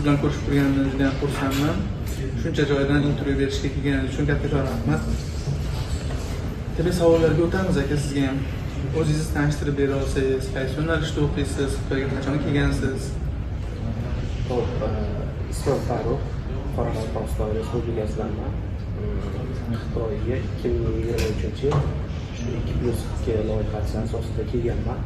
bilan ko'rishib turganimdan juda ham xursandman. Shuncha joydan intervyu berishga kelganingiz uchun kattakon rahmat. Demak, savollarga o'tamiz aka sizga ham. O'zingizni tanishtirib bera olsangiz, qaysi yo'nalishda o'qiysiz, Xitoyga qachon kelgansiz? Xo'p, ismim Farruh, Qoraqalpog'iston Respublikasidanman. Xitoyga 2023-yil shu 2+2 loyihasi asosida kelganman.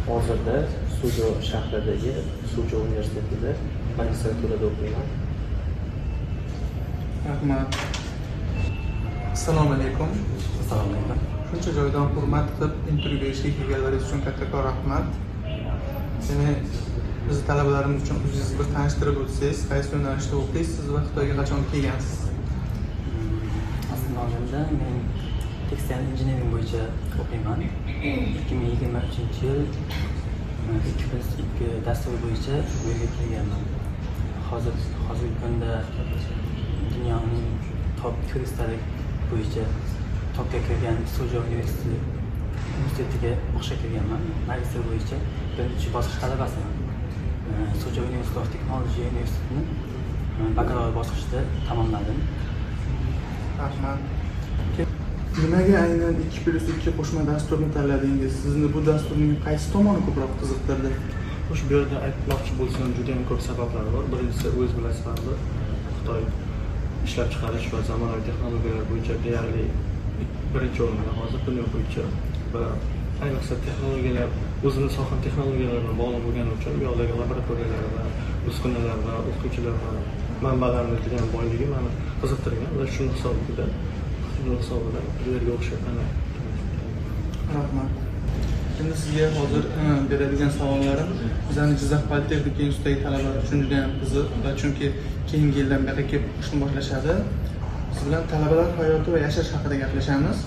Hozirda Suzhou shahridagi Suzhou universitetida magistraturada o'qiyman. Rahmat. Assalomu alaykum. Assalomu alaykum. Shuncha joydan hurmat qilib intervyu berishga kelganlaringiz uchun kattakon rahmat. Demak, bizni talabalarimiz uchun o'zingizni bir tanishtirib o'tsangiz, qaysi yo'nalishda o'qiysiz va Xitoyga qachon kelgansiz? Aslini olganda men textile engineering bo'yicha o'qiyman. 2023-yil 2+2 dasturi bo'yicha bu yerga kelganman. Hozirgi kunda dunyoning top turistalik bo'yicha topga kirgan Suzhou universitetiga o'qishga kirganman. Magistr bo'yicha birinchi bosqich talabasiman. Suzhou University of Technology universitetini bakalavr bosqichida tamomladim. Rahmat. Nimaga aynan 2+2 qo'shma dasturni tanladingiz? Sizni bu dasturning qaysi tomoni ko'proq qiziqtirdi? Xo'sh, bu yerda aytmoqchi bo'lsam, juda ham ko'p sabablar bor. Birinchisi, o'z bilasizlar, Xitoy ishlab chiqarish va zamonaviy texnologiyalar bo'yicha deyarli birinchi o'rinda hozir dunyo bo'yicha va ayniqsa texnologiyalar o'zini soha texnologiyalari bilan bog'liq bo'lgani uchun bu yoqdagi laboratoriyalar va uskunalar va o'qituvchilar va manbalarni juda ham boyligi mani qiziqtirgan va shuni hisobida bu yerga o'qishga Rahmat. Endi sizga hozir beradigan savollarim bizani Jizzax politexnika institutidagi talabalar uchun juda ham qiziq va chunki keyingi yildan bu yoqqa kelib o'qishni boshlashadi. Siz bilan talabalar hayoti va yashash haqida gaplashamiz.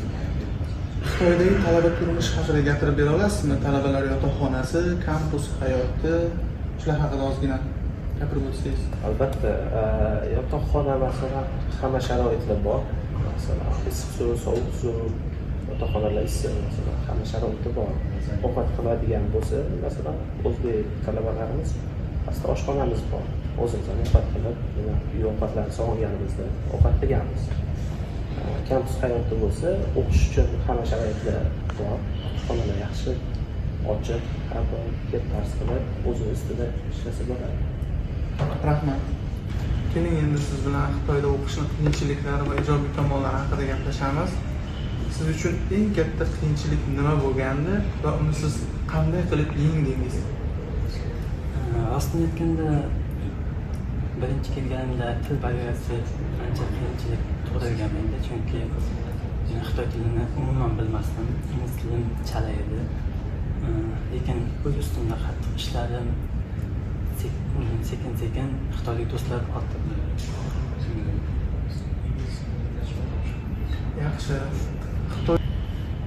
Xitoydagi talaba turmush haqida gapirib bera olasizmi? Talabalar yotoqxonasi, kampus hayoti, shular haqida ozgina gapirib o'tsangiz. Albatta, yotoqxona, masalan, hamma sharoitlar bor. Masalan, issiq suv, sovuq suv, yotoqxonalar issiq, masalan, hamma sharoiti bor. Ovqat qiladigan bo'lsa, masalan, o'zbek talabalarimiz pastda oshxonamiz bor. O'zimiz ham ovqat qilib, nima, uy ovqatlarini sog'inganimizda ovqat qilganmiz. Kampus hayoti bo'lsa, o'qish uchun hamma sharoitlar bor. Xonalar yaxshi, ochiq, har doim kelib dars qilib, o'zini ustida ishlasa bo'ladi. Rahmat. Keling, endi siz bilan Xitoyda o'qishni qiyinchiliklari va ijobiy tomonlari haqida gaplashamiz. Siz uchun eng katta qiyinchilik nima bo'lgandi va uni siz qanday qilib yengdingiz? Rostini aytganda, birinchi kelganimda til baryerasi ancha qiyinchilik tug'dirgan menda, chunki men xitoy tilini umuman bilmasdim, ingliz tilim chala edi. Lekin o'z ustimda qattiq ishladim, sekin sekin xitoylik do'stlar orttirdi. Yaxshi. Xitoy.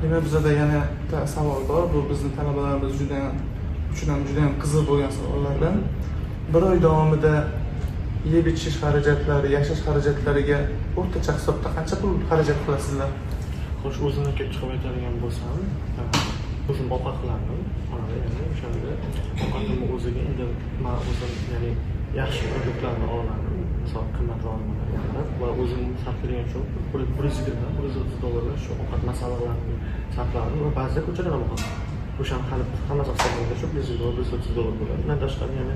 Demak, bizada yana bitta savol bor. Bu bizni talabalarimiz juda ham uchun ham juda ham qiziq bo'lgan savollardan. Bir oy davomida yeb ichish xarajatlari, yashash xarajatlariga o'rtacha hisobda qancha pul xarajat qilasizlar? Xo'sh, o'zimdan kelib chiqib aytadigan bo'lsam, o'zim ovqat qilardim xonada, ya'ni o'shanda ovqatimni o'ziga endi man o'zim, ya'ni yaxshi produktlarni olardim, misol, qimmatroq nimalarga qarab va o'zim sarflagan shu 120, 130 dollarlar shu ovqat masalliqlarini sarflardim va ba'zida ko'chadan ham ovqat, o'shani hali hammasi hisoblanganda shu 120, 130 dollar bo'ladi. Undan tashqari yana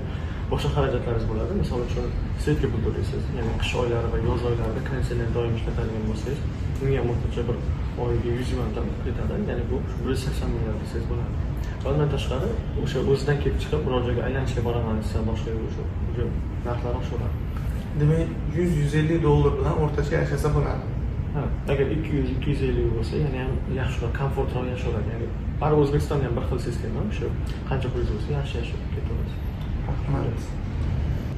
boshqa xarajatlaringiz bo'ladi. Misol uchun, свет ga pul to'laysiz, ya'ni qish oylari va yoz oylarida konditsioner doim ishlatadigan bo'lsangiz, unga ham o'rtacha bir oyiga 100 yuandan ketadi, ya'ni bu 180 minglar desangiz bo'ladi. Va undan tashqari o'sha o'zidan kelib chiqib biror joyga aylanishga boraman desa, boshqa yerga, o'sha уже narxlar oshaveradi. Demak, 100-150 dollar bilan o'rtacha yashasa bo'ladi. Ha, agar 200, 250 bo'lsa, yana ham yaxshiroq, komfortroq yashaveradi. Ya'ni baribir O'zbekistonda ham bir xil sistema, o'sha qancha pulingiz bo'lsa, yaxshi yashab ketaverasiz. Rahmat.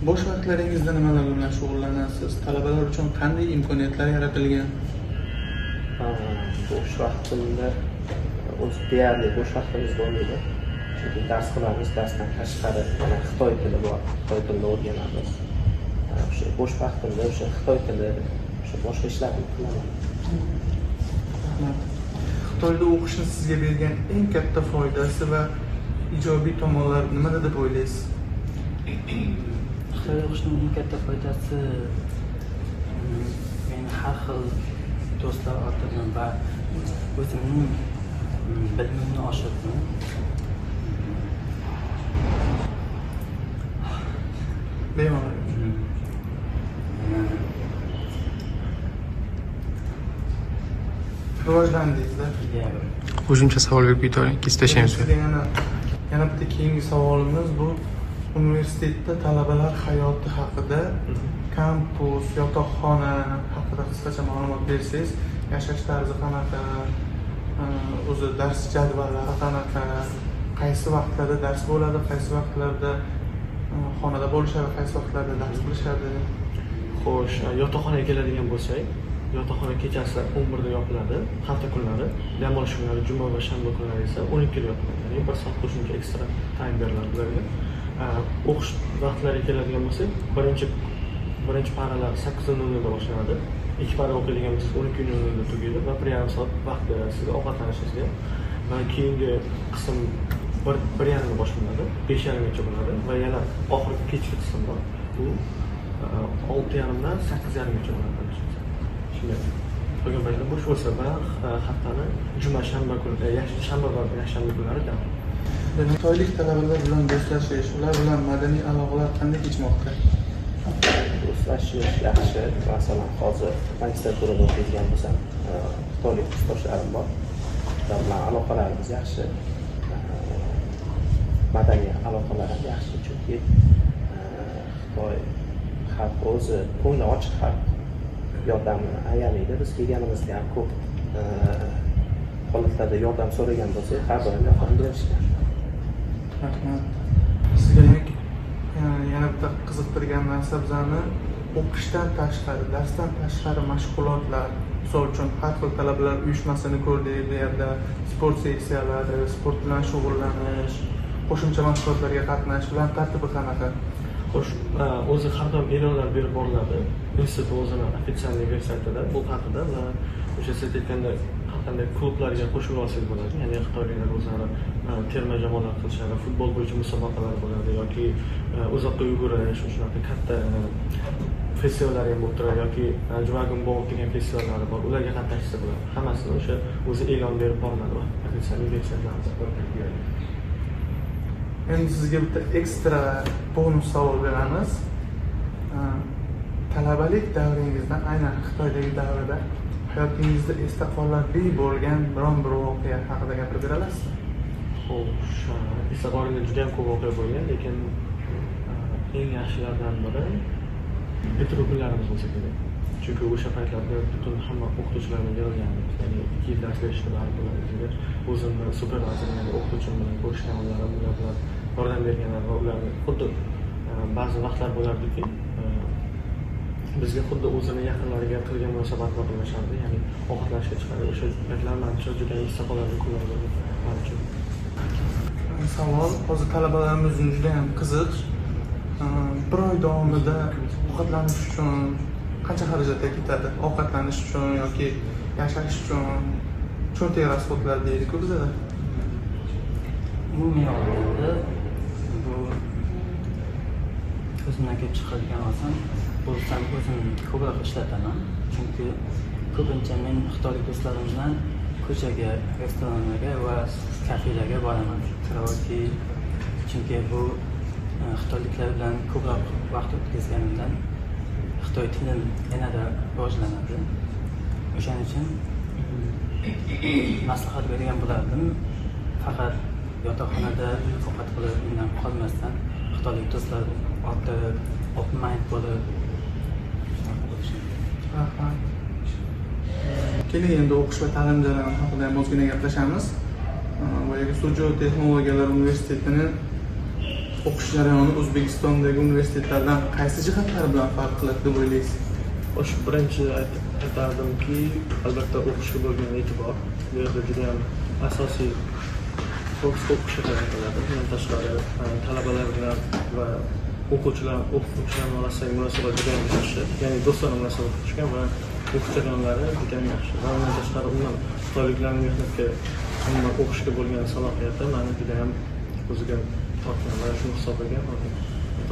Bo'sh vaqtlaringizda nimalar bilan shug'ullanasiz? Talabalar uchun qanday imkoniyatlar yaratilgan? Bo'sh vaqtimda o'zi deyarli bo'sh vaqtimiz bo'lmaydi, chunki dars qilamiz, darsdan tashqari mana xitoy tili bor, xitoy tilini o'rganamiz. O'sha bo'sh vaqtimda o'sha xitoy tili, o'sha boshqa ishlarni qilaman. Rahmat. Xitoyda o'qishni sizga bergan eng katta foydasi va ijobiy tomonlari nimada deb o'ylaysiz? Xitoyda o'qishning eng katta foydasi men har xil do'stlar orttirdim va o'zimning bilimimni oshirdim. Bemalol. Rivojlandingizda. Qo'shimcha savol berib kesib tashlaymiz. Yana bitta keyingi savolimiz bu universitetda talabalar hayoti haqida, kampus, yotoqxona haqida qisqacha ma'lumot bersangiz, yashash tarzi qanaqa, o'zi dars jadvallari qanaqa, qaysi vaqtlarda dars bo'ladi, qaysi vaqtlarda xonada bo'lishadi, qaysi vaqtlarda dars qilishadi. Xo'sh, yotoqxonaga keladigan bo'lsak, yotoqxona kechasi 11da yopiladi, hafta kunlari, dam olish kunlari, juma va shanba kunlari esa 12da yopiladi. Ya'ni 1 soat qo'shimcha ekstra time beriladi ularga. O'qish vaqtlariga keladigan bo'lsak, birinchi paralar 8:00da boshlanadi. 2 para o'qiydigan bo'lsangiz 12:00da tugaydi va 1,5 soat vaqt beradi sizga ovqatlanishingizga. Va keyingi qism 1:30da boshlanadi, 5:30gacha bo'ladi va yana oxirgi kechki qism bor. U 6:30dan 8:30gacha bo'ladi. Shunday. Qolgan paytda bo'sh bo'lsa va haftani juma, shanba kuni, shanba va yakshanba kunlari dam. Xitoylik talabalar bilan do'stlashish, ular bilan madaniy aloqalar qanday kechmoqda? Do'stlashish yaxshi. Masalan, hozir magistraturada o'qiydigan bo'lsam, xitoylik ustozlarim bor. Ular bilan aloqalarimiz yaxshi. Madaniy aloqalar ham yaxshi, chunki Xitoy xalqi o'zi ko'ngli ochiq xalq, yordamini ayamaydi. Biz kelganimizda ham ko'p holatlarda yordam so'ragan bo'lsak, har doim yordam berishgan. Rahmat. Sizga yana bitta qiziqtirgan narsa bizani o'qishdan tashqari, darsdan tashqari mashg'ulotlar, misol uchun har xil talabalar uyushmasini ko'rdik bu yerda, sport seksiyalari, sport bilan shug'ullanish, qo'shimcha mashg'ulotlarga qatnash, ular tartibi qanaqa? Xo'sh, o'zi har doim e'lonlar berib boriladi. Institut o'zini ofitsialniy veb-saytida bu haqida va o'sha siz aytganda har qanday klublarga qo'shila olsangiz bo'ladi. Ya'ni xitoyliklar o'zlari terma jamoalar qilishadi, futbol bo'yicha musobaqalar bo'ladi yoki uzoqqa yugurish, shunaqa katta festivallar ham bo'lib turadi yoki Dragon Ball degan festivallar bor, ularga qatnashsa bo'ladi. Hammasini o'sha o'zi e'lon berib boriladi ofitsialniy veb-saytlarida. Endi sizga bitta ekstra bonus savol beramiz. Talabalik davringizdan, aynan Xitoydagi davrida hayotingizda esda qolarli bo'lgan biron bir voqea haqida gapirib bera olasizmi? Xo'sh, esda qolarli juda ham ko'p voqea bo'lgan, lekin eng yaxshilaridan biri bitiruv kunlarimiz bo'lsa kerak. Chunki o'sha paytlarda butun hamma o'qituvchilar bilan yig'ilganmiz. Ya'ni 2 yil dars berishdi baribir bizga. O'zimni supervayzerim, ya'ni o'qituvchim bilan ko'rishgan onlarim, ular bilan yordam berganlar va ularni xuddi ba'zi vaqtlar bo'lardiki, bizga xuddi o'zini yaqinlariga qilgan munosabatni qilishardi, ya'ni ovqatlanishga chiqardi. O'sha paytlar manimcha juda esda qolarli kunlar bo'ldi men uchun. Savol, hozir talabalarimiz uchun juda ham qiziq. Bir oy davomida ovqatlanish uchun qancha xarajatga ketadi? Ovqatlanish uchun yoki yashash uchun cho'ntak rasxodlar deydi-ku bizada. Umumiy olganda bu o'zimdan kelib chiqadigan olsam, bo'lsam o'zim ko'proq ishlataman. Chunki ko'pincha men xitoylik do'stlarim bilan ko'chaga, restoranlarga va kafelarga boraman. Karaoke, chunki bu xitoyliklar bilan ko'proq vaqt o'tkazganimdan xitoy tilim yanada rivojlanadi. O'shaning uchun maslahat bergan bo'lardim. Faqat yotoqxonada ovqat qilib, undan qolmasdan xitoylik do'stlar orttirib, open mind bo'lib. Rahmat. Keling, endi o'qish va ta'lim jarayoni haqida ham ozgina gaplashamiz. Boyagi Suzhou Texnologiyalar universitetini o'qish jarayoni O'zbekistondagi universitetlardan qaysi jihatlari bilan farq qiladi deb o'ylaysiz? Xo'sh, birinchi aytardimki, albatta o'qishga bo'lgan e'tibor bu yerda juda ham asosiy fokus o'qishga qaratiladi. Bundan tashqari talabalar bilan va o'quvchilar orasidagi munosabat juda ham yaxshi, ya'ni do'stona munosabat qurishgan va o'qish jarayonlari juda ham yaxshi. Va undan tashqari umuman xitoyliklarning mehnatga, umuman o'qishga bo'lgan salohiyati meni juda ham o'ziga tortgan va shuni hisobiga hozir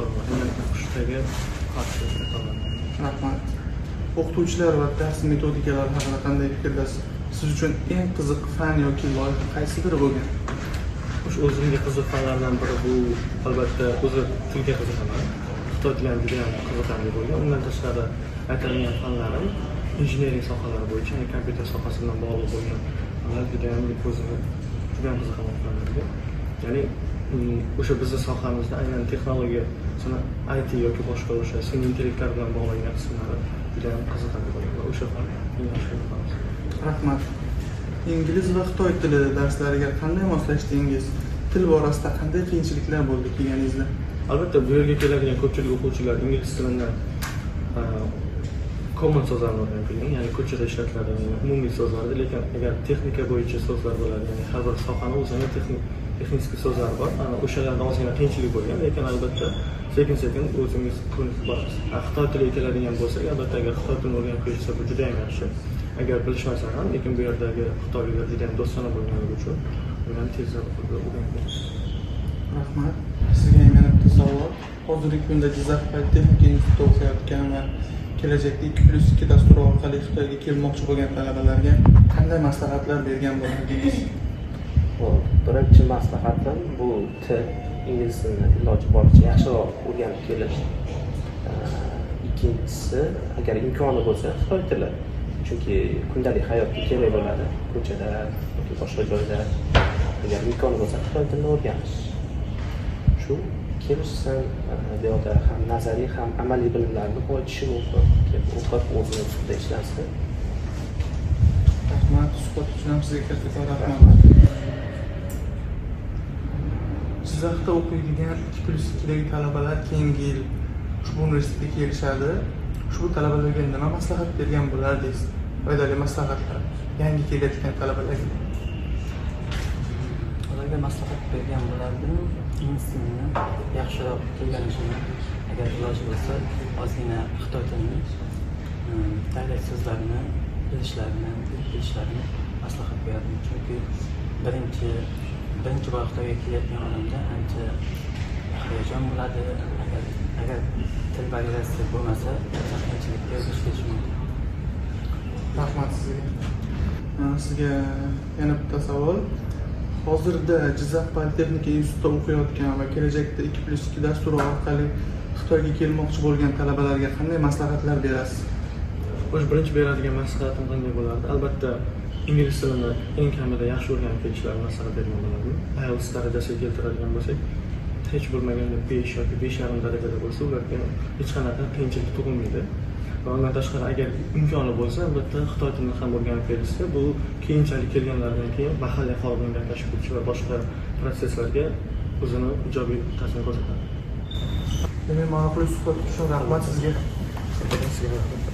aytolmayman. Aynan o'qishdagi farqi aytolmayman. Rahmat. O'qituvchilar va dars metodikalari haqida qanday fikrdasiz? Siz uchun eng qiziq fan yoki loyiha qaysi biri bo'lgan? O'sha o'zimga qiziq fanlardan biri bu albatta o'zi tilga qiziqaman. Xitoy tili ham juda ham qiziqarli bo'lgan. Undan tashqari aytadigan fanlarim injinering sohalari bo'yicha, ya'ni kompyuter sohasi bilan bog'liq bo'lgan fanlar juda ham o'zimni juda ham qiziqaman fanlarga. Ya'ni o'sha bizni sohamizda aynan texnologiya, masalan, IT yoki boshqa o'sha sun'iy intellektlar bilan bog'langan qismlari juda ham qiziqarli bo'lgan va o'sha fan eng yaxshi fan. Rahmat. Ingliz va xitoy tili darslariga qanday moslashdingiz? Til borasida qanday qiyinchiliklar bo'ldi kelganingizda? Albatta, bu yerga keladigan ko'pchilik o'quvchilar ingliz tilini common so'zlarni o'rganib kelgan, ya'ni ko'chada ishlatiladigan umumiy so'zlarni, lekin agar texnika bo'yicha so'zlar bo'ladi, ya'ni har bir sohani o'zini texnik so'zlari bor, ana o'shalarda ozgina qiyinchilik bo'lgan, lekin albatta sekin-sekin o'zingiz ko'nikib borasiz. Xitoy tiliga keladigan bo'lsak, albatta agar xitoy tilini o'rganib kelishsa bu juda ham yaxshi. Agar bilishmasa ham, lekin bu yerdagi xitoyliklar juda ham do'stona bo'lganligi uchun ularni tezroq o'rganib kelasiz. Rahmat. Sizga ham yana bitta savol. Hozirgi kunda Jizzax politexnika institutida o'qiyotgan va kelajakda 2+2 dasturi orqali Xitoyga kelmoqchi bo'lgan talabalarga qanday maslahatlar bergan bo'lardingiz? Xo'p, birinchi maslahatim bu til, ingliz tilini iloji boricha yaxshiroq o'rganib kelish. Ikkinchisi, agar imkoni bo'lsa, xitoy tili. Chunki kundalik hayotda kerak bo'ladi, ko'chada yoki boshqa joyda. Agar imkoni bo'lsa, xitoy tilini o'rganish. Shu kelishsin, bu yoqda ham nazariy, ham amaliy bilimlarni boyitishi mumkin. Kelib o'qib, o'zini ustida ishlasin. Rahmat, suhbat uchun ham sizga kattakon rahmat. Jizzaxda o'qiydigan 2+2dagi talabalar keyingi yil ushbu universitetga kelishadi. Ushbu talabalarga nima maslahat bergan bo'lardingiz? Foydali maslahatlar yangi kelayotgan talabalarga. Ularga maslahat bergan bo'lardim, ingliz tilini yaxshiroq o'rganishini, agar iloji bo'lsa, ozgina xitoy tilini, dialekt so'zlarini bilishlarini maslahat berardim. Chunki birinchi bor Xitoyga kelayotgan odamda ancha hayajon bo'ladi. Agar til baryerasi bo'lmasa, ancha qiyinchilikka duch kelishi mumkin. Rahmat sizga. Sizga yana bitta savol. Hozirda Jizzax politexnika institutida o'qiyotgan va kelajakda 2+2 dasturi orqali Xitoyga kelmoqchi bo'lgan talabalarga qanday maslahatlar berasiz? O'sha birinchi beradigan maslahatim qanday bo'lardi? Albatta, ingliz tilini eng kamida yaxshi o'rganib kelishlarini maslahat bergan bo'lardim. IELTS darajasiga keltiradigan bo'lsak, hech bo'lmaganda 5 yoki 5,5 darajada bo'lsa, ularga hech qanaqa qiyinchilik tug'ilmaydi. Va undan tashqari agar imkoni bo'lsa, albatta xitoy tilini ham o'rganib kelishsa, bu keyinchalik kelganlaridan keyin mahalliy aholi bilan gaplashib ketish va boshqa protsesslarga o'zini ijobiy ta'sirini ko'rsatadi. Demak, maroqli suhbat uchun rahmat sizga. Sizga rahmat.